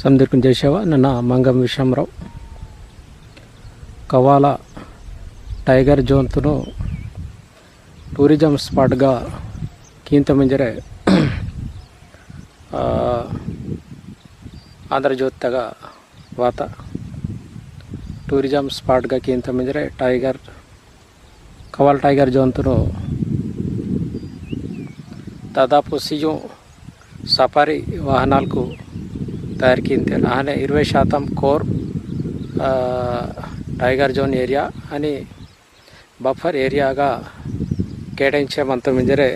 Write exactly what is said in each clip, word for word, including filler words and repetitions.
तमदिरकुन जय सेवा, नना मंगम विषयमराव। कवाला tiger zone तुनु tourism spot गा कींतम इंजरे, आ, आंध्र ज्योति तगा वाता। Tourism spot गा कींतम इंजरे tiger, कवाल tiger zone तुनु दादापु सिजु सफारी वाहनालकु तयार कींतेर। आने इरवै शातम core, आ, tiger zone area अनि buffer area गा केटाइंचे मंतोम इंजरे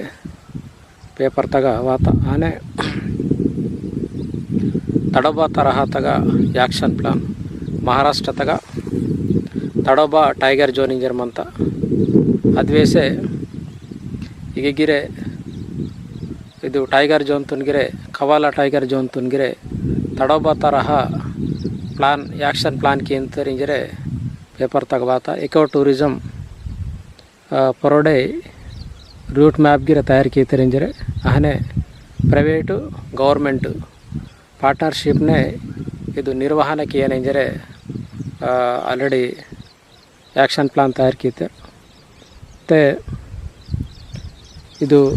paper तगा वाता। आने तडोबा तरहा तगा action plan महाराष्ट्र तगा तडोबा tiger zone इंजर मंता। अद्वेसे इगे गिरे इदु tiger zone तुन गिरे, कवाला tiger zone तुन गिरे तडोबा तरहा plan, action plan कींतेर इंजरे paper तगा वाता। Eco tourism, आ, पोरोडे route map गिरे तयार कींतेर इंजरे, अहने private government partnership ने इदु निर्वहण कियन इंजरे, आ, already action plan तयार कीतेर। ते इदु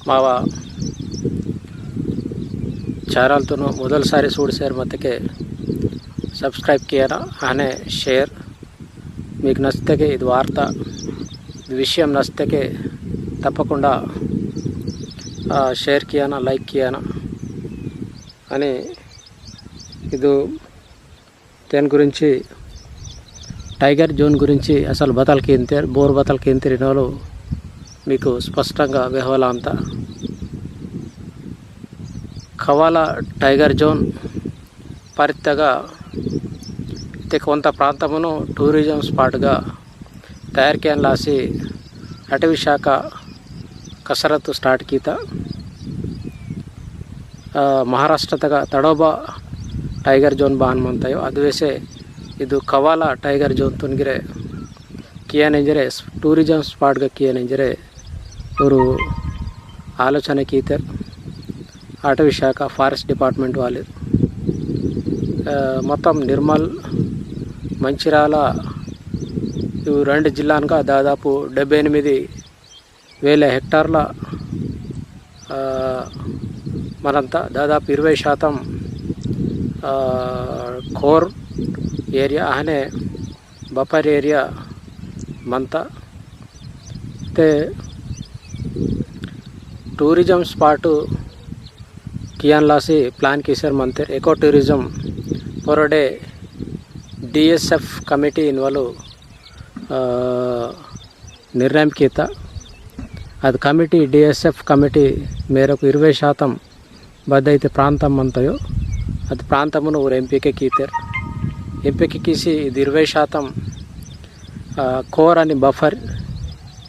मावा channel तुनु मोदल सारी सूड share मतके subscribe कियाना, आने share मीक नचतेके इद वार्ता, इद विषयम नचतेके तप्पकुंडा, आ, share कियाना, like कियाना। अनि इदु तेन गुरिंची, tiger zone गुरिंची असल बतल कींतेर, बोर बतल कींतेर इनोलु मीकु स्पष्टंगा वेहवला अंता। कवाला tiger zone परितगा ते कोंता प्रांतमुनु tourism spot गा तयार कियान लासी अटवी शाखा कसरत start कीता। आ, महाराष्ट्र तगा तडोबा tiger zone बान मंतयो, अद्वेसे इदु कवाला tiger zone तुन गिरे कियान इंजरे tourism spot गा कियान इंजरे ओरु आलोचना कीतेर। अटवी शाखा forest department वाले, आ, मोत्तम निर्मल, मंचिराला, इवु रेंडु जिल्लानगा दादापु डेब्बै एनिमिदि वेल हेक्टार्ला, आ, मनंता दादापु इरवै शातं, आ, core area अहने buffer area मंता। ते tourism spot कियान लासी plan कीसेर मंतेर। Eco tourism पोरोडे D S F committee इनवलु, आ, निर्णय कीता। अद committee, D S F committee मेरकु इरवै शातं बद्दैते प्रांतम मंतयो, अद प्रांतमुनु ओरु एंपिके कीतेर। एंपिके कीसी इद इरवै शातं, आ, core अनि buffer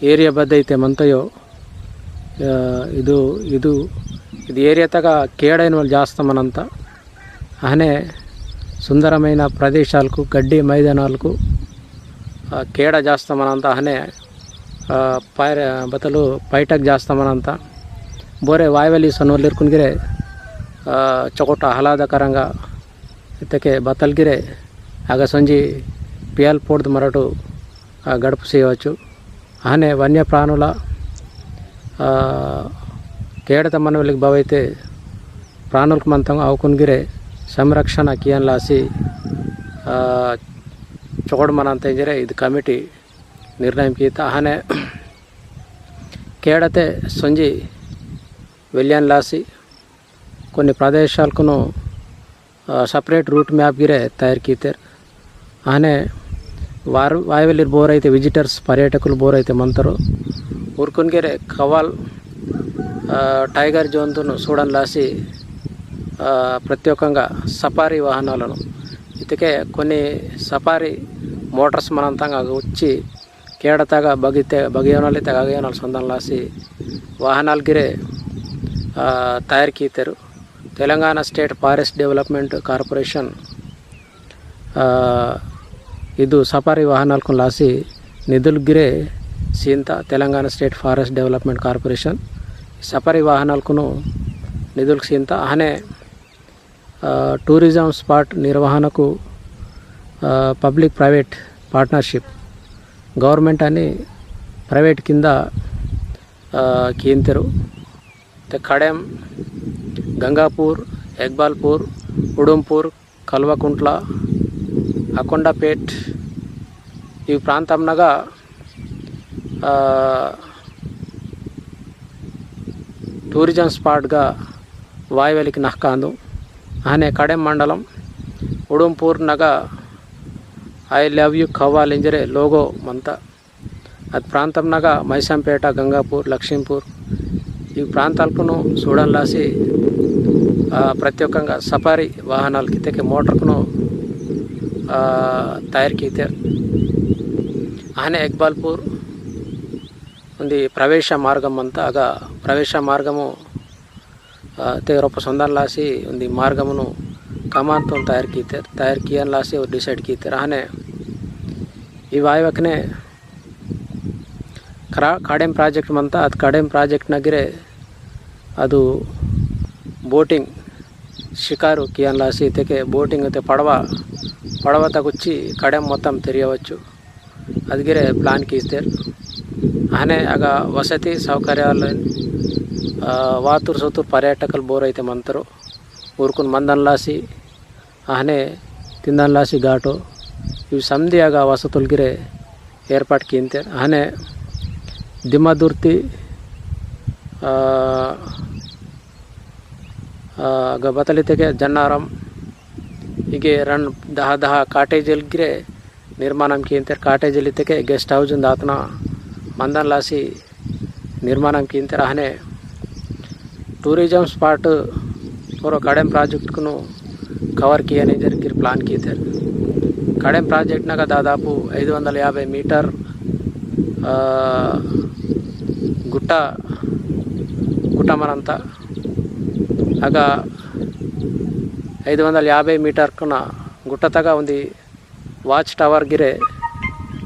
area बद्दैते मंतयो, आ, इदु, इदु, इदु area तगा केड़ा इनवल जास्त मनंता। अहने सुंदरमैन प्रदेशालकु, गड्डी मैदानालकु, आ, केड़ा जास्त मनंता। अहने, आ, पैर-, बतलु पैटक जास्त मनंता। बोरे वायवली सनोलिरकुन गिरे, आ, चोकोट आह्लादकरंगा इत्तके बतल गिरे आगा संजी पियल पोड़द मरटु, आ, गड़प सेवचु। अहने वन्य प्राणुला, आ, केड़त मनवलिक बवैते प्राणुलक मंतंग अवकुन गिरे संरक्षण कियन लासी, आ, चोकोट मनंता इंजरे इद committee निर्णय कीता। अहने केड़ते संजी वेलियन लासी कोन्नि प्रदेशालकुनु, आ, separate route map गिरे तयार कीतेर। अहने वार-, वायवलिर बोरैते visitors पर्यटकुलु बोरैते मंतोर। ओरकुन गिरे कवाल, आ, tiger zone तुनु सूडन लासी, आ, प्रत्येकंगा सफारी वाहनालनु इत्तके कोन्नि सफारी motors मनंतंग अगा उच्ची केड़तगा बगिते, बगियोनल इत्तगा अगियोनल संदन लासी वाहनाल गिरे, आ, तयार कीतेर। Telangana State Forest Development Corporation, आ, इदु सफारी वाहनालकुन लासी निधुल गिरे सींता Telangana state forest development corporation. Safari वाहनालकुनु निधुल सींता अहने, अ, टूरिज्म स्पॉट निर्वहणकु, अ, पब्लिक प्राइवेट पार्टनरशिप, गवर्नमेंट अनि प्राइवेट किंद, अ, कींतेरु। ते कडेम, गंगापुर, इकबालपुर, उडुमपुर, कल्वकुंट्ला, अकोंडापेट, इव प्रांतम नगा, आ, टूरिज्म स्पॉट गा वायवलिक नहकांदु। अहने कडेम मंडलम उडुमपुर नगा I love you कव्वाल इंजरे लोगो मंता। अद प्रांतम नगा मैसंपेट, गंगापुर, लक्ष्मीपुर, इव प्रांतालकुनु सूडन लासी, आ, प्रत्येकंगा सफारी वाहनाल कितेके मोटरकुनु, आ, तयार कीतेर। अहने इकबालपुर उंदी प्रवेश मार्गम मंता। अगा प्रवेश मार्गमु, आ, ते रोप सोंदन लासी उंदी मार्गमुनु कमांतोन तयार कीतेर, तयार कियन लासी और डिसाइड कीतेर। अहने इव आयवकने क्रा-, काडेम प्रोजेक्ट मंता। अद काडेम प्रोजेक्ट नगिरे अदु बोटिंग शिकारु कियान लासी तेके बोटिंग ते पड़वा, पड़वा तगुच्ची काडेम मोत्तम तेरियवच्चु। अदगिरे प्लान कीस्तेर। अहने अगा वसति सौकर्याल, आ, वातुर सोतुर पर्यटकल बोरैते मंतरो ऊरकुन मंदन लासी अहने तिंदन लासी गाटो, इव समदी अगा वसतुल गिरे एर्पाट कींतेर। अहने दिमा दुर्ती, आ, आ, अगा बतलितेके जन्नारम, इगे रन दहा दहा काटेजल गिरे निर्माणम कींतेर। काटेजल इतेके गेस्ट हाउस दातना मंदन लासी निर्माणम कींतेर। अहने टूरिज्म स्पॉट पूरा काडेम प्रोजेक्ट कुनु कवर कियन इंजर गिर प्लान कीतेर। काडेम प्रोजेक्ट नगा दादापु ऐदु वंदल याभै मीटर, आ, गुट्टा, गुट्टा मनंता। अगा ऐदु वंदल याभै मीटर कुना गुट्टा तगा उंदी वाच टावर गिरे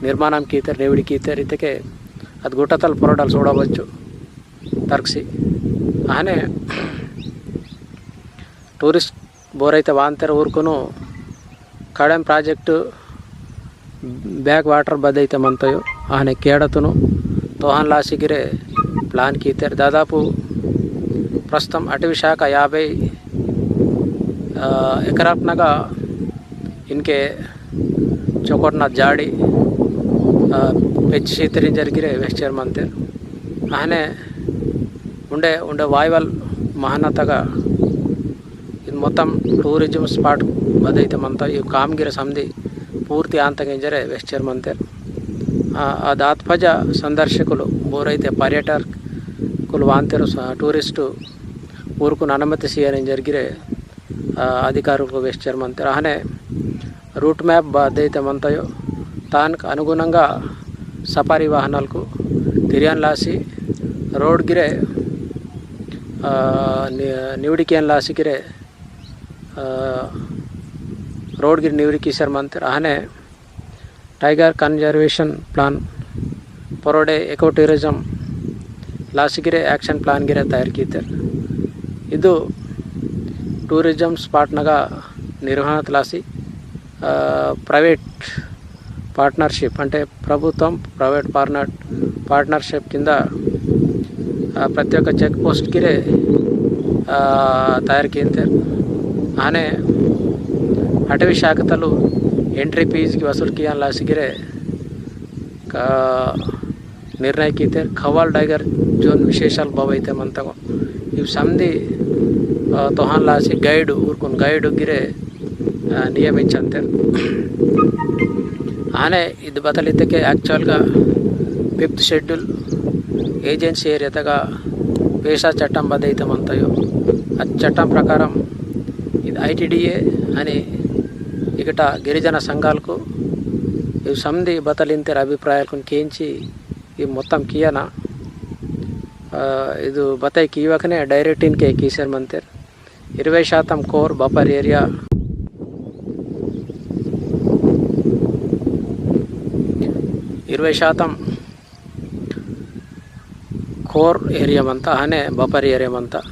निर्माणम कीतेर, नेवड़ी कीतेर इतेके अद गुट्टतल पोरोडल सूडवच्चु तरकसी। अहने टूरिस्ट बोरैते वांतेर ऊरकुनु काडेम प्रोजेक्ट बैक वाटर बदैते मंतयो, अहने केड़तुनु तोहन लासी गिरे प्लान कीतेर। दादापु प्रस्तुतम अटवी शाखा याभै, आ, एकरापनगा इनके चोकोटना जाड़ी, आ, पेच सीतरी जरगिरे वेस्चर मंतेर। अहने उंडे, उंडे वायवल महानतगा इद मोत्तम टूरिज्म स्पॉट बदैते मंता। इव काम गिरे समदी पूर्ति आंतंग इंजरे वेस्चर मंतेर। आ, आ दात पजा संदर्शकुलु बोरैते पर्यटकुलु वांतेरु स-, टूरिस्ट ऊरकुन अनुमति सियन इंजर गिरे, आ, अधिकारुलकु वेस्चर मंतेर। अहने रूट मैप बदैते मंतयो तानक अनुगुणंगा सफारी वाहनालकु तिरियन लासी रोड गिरे, आ, नि-, निवड़िकियन लासी गिरे, आ, रोड गिरे निवड़िकिसर मंतेर। अहने टाइगर कंजर्वेशन प्लान, पोरोडे इको टूरिज्म लासी गिरे एक्शन प्लान गिरे तयार कीतेर। इदु टूरिज्म स्पॉट नगा निर्वहणत लासी, आ, प्राइवेट पार्टनरशिप अंटे प्रभुत्वम प्राइवेट पार्टनर, पार्टनरशिप किंद, आ, प्रति ओक्क चेक पोस्ट गिरे, आ, तयार कींतेर। अहने अटवी शाखतलु एंट्री फीज की वसूल कियान लासी गिरे का निर्णय कीतेर। खवाल टाइगर जोन विशेषाल बाबैते मंतगो इव समदी, आ, तोहान लासी गाइड, ऊरकुन गाइड गिरे, आ, नियमिंचंतेर। अहने इद बतलितेके actual गा fifth schedule agency area तगा पेशा चट्टम बदैते मंतयो। आ चट्टम प्रकारम इद I T D A अनि इकटा गिरिजन संघालकु इव समदी बतलिंतेर अभिप्रायालकुन केंची इव मोत्तम कियना, आ, इदु बतै कीवकने direct इनके कीसेर मंतेर। इरवै शातम core buffer area। इरवै शातं कोर एरिया मंता, अहने बफर एरिया मंता।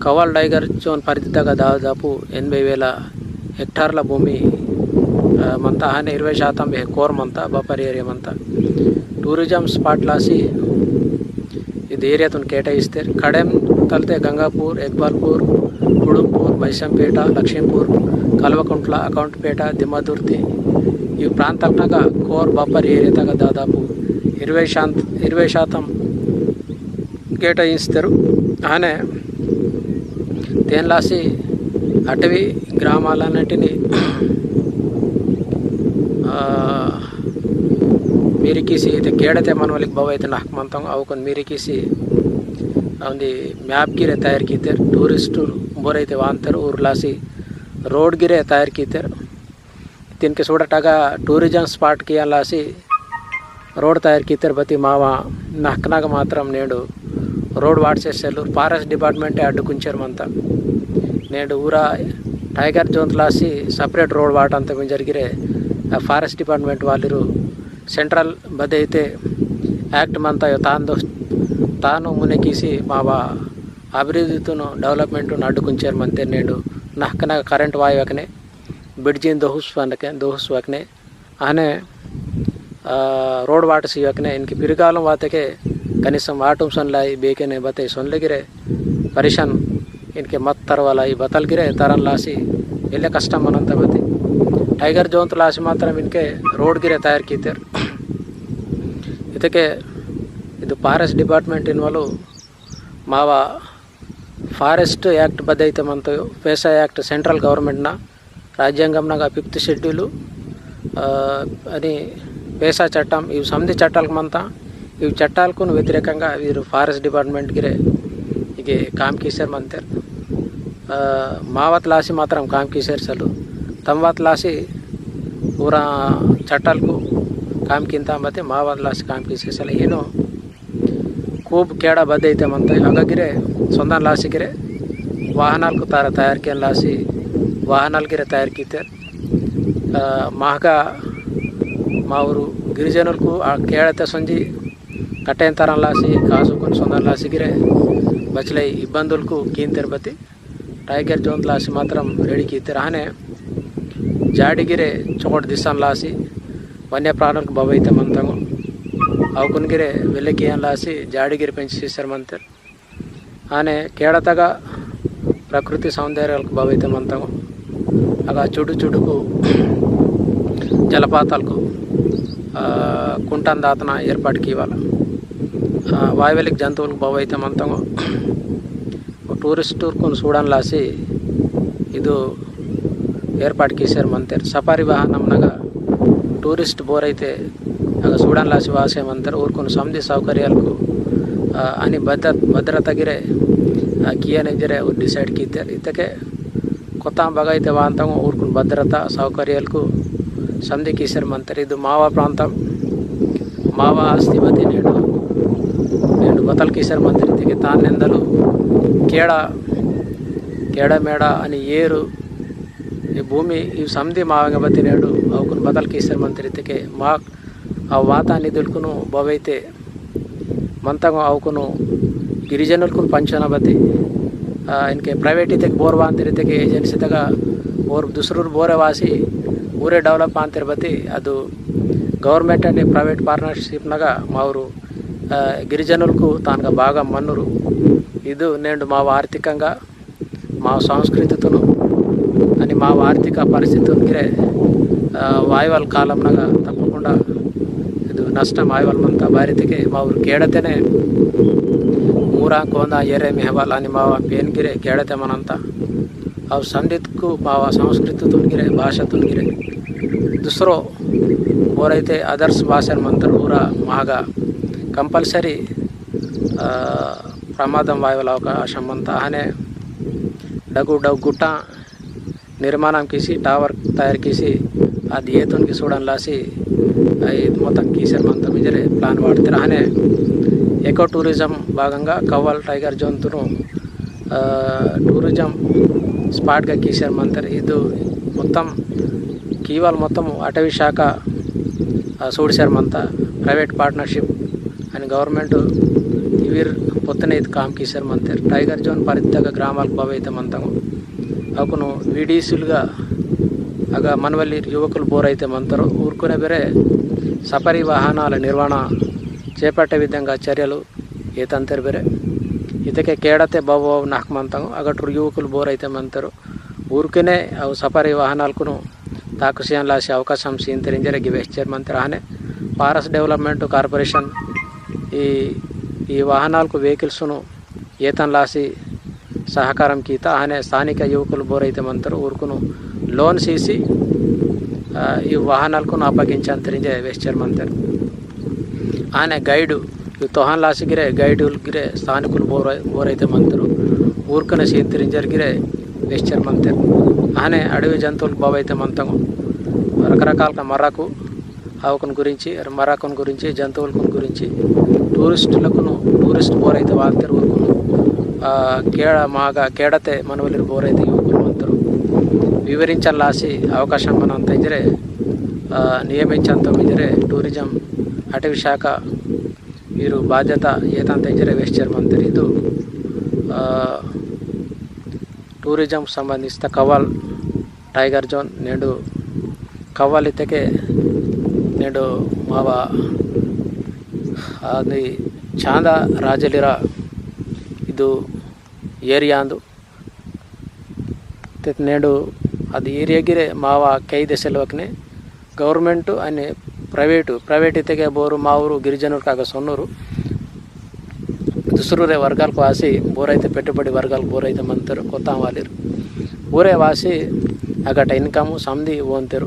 कवाल टाइगर जोन परिधितगा दादापु एनबै वेला हेक्टारला भूमि, अ, मंता, अहने इरवै शातं बे कोर मंता, बफर एरिया मंता। टूरिज्म स्पॉट लासी इद एरिया तुन केटाइस्तेर। कड़ेम तलते गंगापुर, इकबालपुर, कुडुमपुर, बैसंपेटा, लक्ष्मीपुर, कल्वकुंट्ला, अक्कौंटपेटा, दिम्मादुर्ति, ई प्रांतलनगा कोर बफर एरिया तगा दादापु इरवै शांत-, इरवै शातं केटाइस्तेर। अहने तेनलासी अटवी ग्रामालन्निटिनी, आ, मिरिकिसी इते केड़ते मनवलिक बवैते नाक मंतंग अवकुन मिरिकिसी अवंदी map गिरे तयार कीतेर। Tourist बोरैते वांतेर ऊर लासी road गिरे तयार कीतेर। तिनके सूडटगा tourism spot कियान लासी road तयार कीतेर बती मावा नहकनाग मात्रम नेंडु road वाटसे सेलूर forest department अड्डुकुंचेर मंता। नेंडु ऊरा tiger zone लासी separate road वाटंत मिंजर गिरे आ forest department वालिरु central बदैते act मंता यो तान दो, तानु मुने किसी मावा अभिवृद्धि तुनु development तुनु अड्डुकुंचेर मंते। नेंडु नहकनाग current वायवकने bridge इन दोहुस वनके, दोहुस वकने अहने, आ, road वाटसी वकने इनके पिरगालम वातेके कनीसम आटुम सोनलाई बेकेने बते सोनले गिरे परेशान इनके मत तरवाला ई बतल गिरे तरन लासी एले कष्टम मनंत बती। Tiger zone त लासी मात्रम इनके road गिरे तयार कीतेर। इतके इदु forest department इनवलु मावा Forest Act बदैते मंतो, पेसा Act central government ना, राज्यांगम नगा fifth schedule, आ, अनि पेसा चट्टम, इव समदि चट्टालक मंता, इव चट्टालकुन व्यतिरेकंगा वीरु forest department गिरे इगे काम कीसेर मंतेर। आ, मावत लासी मात्रम काम कीसेर सलु, तमवत लासी पूरा चट्टालकु काम किंता मते मावत लासी काम कीसेर सलु। इनो खूब केड़ा बद इते मंता। अगा गिरे सोंदन लासी गिरे वाहनालकु तारा तयार केन लासी वाहनाल गिरे तयार कीतेर। आ, महगा मावरु गिरिजनुलकु आ केड़ा ते सोंजी कटेन तरन लासी कासुकुन सोंदन लासी गिरे बचले इब्बंदुलकु कींतेर बती। Tiger zone लासी मात्रम ready कीतेर। अहने जाड़ी गिरे चोकोट दिसन लासी वन्य प्राणुलकु बवैते मंतंगो। अवकुन गिरे वेले कियन लासी जाड़ी गिरे पेंच सीसर मंतेर। अहने केड़तगा प्रकृति सौंदर्यालकु बवैते मंतंगो। अगा चुडु चुडुकु जलपातालकु, आ, कुंटन दातना एर्पाटु कीवाला। आ, वायवेलिक जंतुवुलकु बवैते मंतंगो। Tourist टूरकुन सूडन लासी इदु एर्पाटु कीसेर मंतेर। सफारी वाहनम नगा tourist बोरैते अगा सूडन लासी वासे मंतेर। ऊरकुन समदि सौकर्यालकु, आ, अनि भद्र-, भद्रता गिरे, आ, कियन इंजरे ऊर decide कीतेर। इतके कोताम बगैते वांतंगो ऊरकुन भद्रता सौकर्यालकु समदि कीसेर मंतेर। इदु मावा प्रांतम, मावा आस्ति बती नेंडु, नेंडु बतल कीसेर मंतेर। इतके तान नेंदलु केड़ा, केड़ा मेड़ा अनि एरु, ई भूमि, इव समदि मावंगे बती नेंडु अवकुन बतल कीसेर मंतेर। इतके माक आ वाता निधुलकुनु बवैते मंतंगो अवकुनु गिरिजनुलकुन पंचना बती, आ, इनके private इतेके बोर वांतेर इतेके agency तगा बोर दुसरूर बोरे वासी ऊरे develop आंतेर बती अदु government अनि private partnership नगा मावरु, आ, गिरिजनुलकु तानगा भागम मन्नुरु। इदु नेंडु माव आर्थिकंगा मा संस्कृतितुनु अनि मा आर्थिक परिस्थितितुनु गिरे, आ, वायवल कालम नगा तप्पकुंडा इदु नष्टम आयवल मंता। बारितिके मा ऊर केड़तेने मूरा कोंदा एरे मेहवाल अनि मावा पेन गिरे केड़ते मनंता। अव संदितकु मावा संस्कृतितुनु गिरे, भाषातुनु गिरे दुसरो ओरैते others भाषार मंतर ऊरा मागा compulsory, आ, प्रमादम वायवल अवकाशम मंता। अहने डगु डगु गुट्टा निर्माणम किसी tower तयार किसी अद येतुन की सूडन लासी, आ, इद मोतक कीसेर मंता मिंजरे plan वाटतेर। अहने eco tourism भागंगा कव्वाल tiger zone तुनु, आ, tourism spot गा कीसेर मंतर। इदु मोत्तम कीवाल मोत्तम अटवी शाखा, आ, सूडसेर मंता। private partnership and government इविर पोत्तने इद काम कीसर मंतेर। Tiger zone परिधि तगा ग्रामाल बवैते मंतंगो। अकुनु V D Cलगा अगा मनवली युवकुल बोरैते मंतरो। ऊरकुने बेरे सफरी वाहनाल निर्वहण चेपट्टे विधंगा चर्यलु एतंतेर बेरे। इतके केड़ते बव नाक मंतंगो। अगटुर युवकुल बोरैते मंतरो। ऊरकुने अव सफरी वाहनालकुनु ताकुसियान लासी अवकाशम सींतेर इंजरे गिवेस्चेर मंतेर। आहने Forest Development Corporation ई, ई वाहनालकु vehiclesनु एतन लासी सहकारम कीता। आहने स्थानिक युवकुल बोरैते मंतरो ऊरकुनु loan सीसी, आ, ई वाहनालकुनु अपगिंचंतेर इंजे वेस्चेर मंतेर। आने guide, यु तोहान लासी गिरे, guide गिरे, स्थानिकुल बोर-, बोरैते मंतरो, ऊरकने सींतेर इंजर गिरे, वेस्चेर मंतेर। आने अडवी जंतुल बवैते मंतंगो, रकरकाल का मर्राकु, अवकुन गुरिंची, मर्राकुन गुरिंची, जंतुलकुन गुरिंची, touristलकुनु, tourist बोरैते वांतेर ऊरकुनु, आ, केड़ा मागा, केड़ते मनवलिर बोरैते युवकुल मंतरो, विवरिंचन लासी अवकाशम मनंत इंजरे, आ, नियमिंचंत इंजरे tourism अटवी शाखा वीरु बाध्यता एतंत इंजरे वेस्चेर मंतेर इदु, आ, tourism संबंधित कव्वाल Tiger zone नेंडु कव्वाल इत्तेके नेंडु मावा अदि चांदा राजलिरा इदु area अंदु। तेत नेंडु अदि area गिरे मावा कैदे सेलवकने government अनि private, private इत्तेके बोरु मावुरु गिरिजनुर कागा सोन्नुरु दुसरुरे वर्गालकु वासी बोरैते पेट्टुबडि वर्गालकु बोरैते मंतेर कोतां वालिर। ऊरे वासी अगट income समदी ओन्तेर।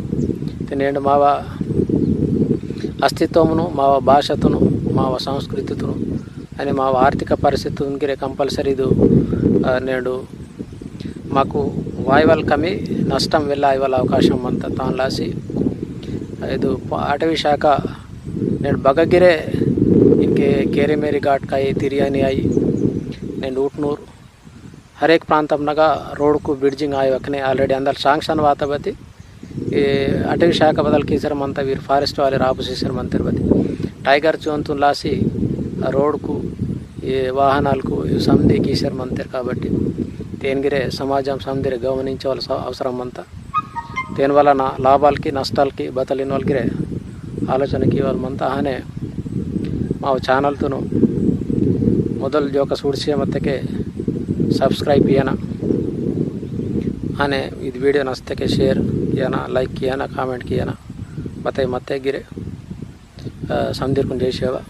तेनेंड मावा अस्तित्वमुनु, मावा भाषातुनु, मावा संस्कृतितुनु, अनि मावा आर्थिक परिस्थितितुनु गिरे compulsory इदु, आ, नेंडु माकु वायवल कमी नष्टम वेल्ला आयवल अवकाशम मंता तान लासी। इदु प-, अटवी शाखा नेंड बगगिरे इनके केरेमेरी घाट काई, तिरियानी आई, नेंड ऊटनूर, हर एक प्रांतम नगा roadकु bridging आयवकने already अंदल sanction वाता बती। ए अटवी शाखा बदल कीसर मंता वीर forest वाले रापु सीसर मंतेर बती। Tiger zone तुन लासी आ roadकु, ए वाहनालकु, ए समदी कीसर मंतेर काबट्टी। तेन गिरे समाजम समदिरे गमनिंचवल स-, अवसरम मंता। तेन वलन लाभालकी, नष्टालकी, बतल इनवल गिरे आलोचना कीवल मंता। आने माव channel तुनु मोदल जोक सूड़सिया मत्तेके subscribe कियाना। आने इद video नस्तके share कियाना, like कियाना, comment कियाना। बतई मत्ते गिरे, अ, समदिरकुन जय सेवा।